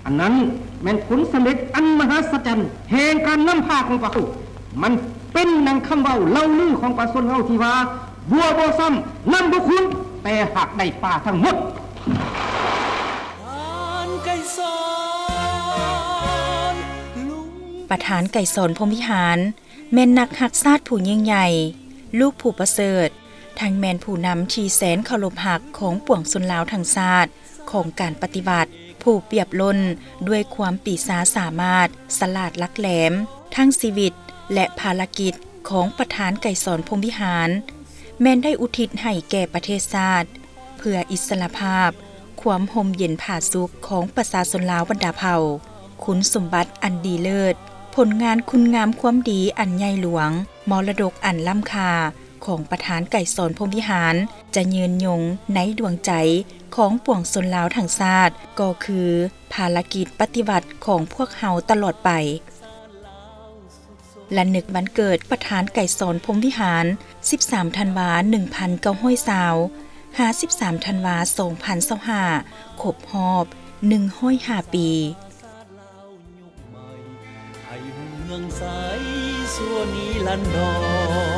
ອັນນັ້ນແມ່ນຜົນສຳເລັດອັນມະຫັດສະຈັນແຫ່ງການນຳພາຂອງພວກເຮົາ. ມັນເປັນດັ່ງຄຳເວົ້າເລົ່າລືຂອງປະຊາຊົນເຮົາທີ່ວ່າ ບົວບໍ່ຊ້ຳ ນ້ຳບໍ່ຂຸ່ນ ແຕ່ຫາກໄດ້ປາທັງໝົດ. ປະທານໄກສອນ ພົມວິຫານ ແມ່ນນັກຮັກຊາດຜູ້ຍິ່ງໃຫຍ່, ລູກຜູ້ປະເສີດ, ທັງແມ່ນຜູ້ນຳທີ່ແສນເຄົາລົບຮັກຂອງປວງຊົນລາວທັງຊາດ, ຂອງການປະຕິວັດ, ຜູ້ປຽບລົ້ນດ້ວຍຄວາມປີຊາສາມາດ, ສະຫຼາດຫຼັກແຫຼມ. ທັງຊີວິດ ແລະ ພາລະກິດຂອງປະທານໄກສອນ ພົມວິຫານ ແມ່ນໄດ້ອຸທິດໃຫ້ແກ່ປະເທດຊາດ ເພື່ອອິດສະຫຼະພາບ, ຄວາມຮົ່ມເຢັນຜາສຸກຂອງປະຊາຊົນລາວບັນດາເຜົ່າ, ຄຸນສົມບັດອັນດີເລີດ, ຜົນງານຄຸນງາມຄວາມດີອັນໃຫຍ່ຫຼວງ, ມໍລະດົກອັນລ້ຳຄ່າຂອງປະທານໄກສອນ ພົມວິຫານ ຈະຍືນຍົງໃນດວງໃຈຂອງປວງຊົນລາວທັງຊາດ, ກໍຄືພາລະກິດປະຕິວັດຂອງພວກເຮົາຕະຫຼອດໄປ. ລະນຶກວັນເກີດປະທານໄກສອນ ພົມວິຫານ ສິບສາມ ທັນວາ ໜຶ່ງພັນເກົ້າຮ້ອຍຊາວ ຫາ ສິບສາມ ທັນວາ ສອງພັນຊາວຫ້າ ຄົບຮອບ ໜຶ່ງຮ້ອຍຫ້າປີ. ໃຫ້ຮຸ່ງເຮືອງໃສຊົ່ວນິລັນດອນ.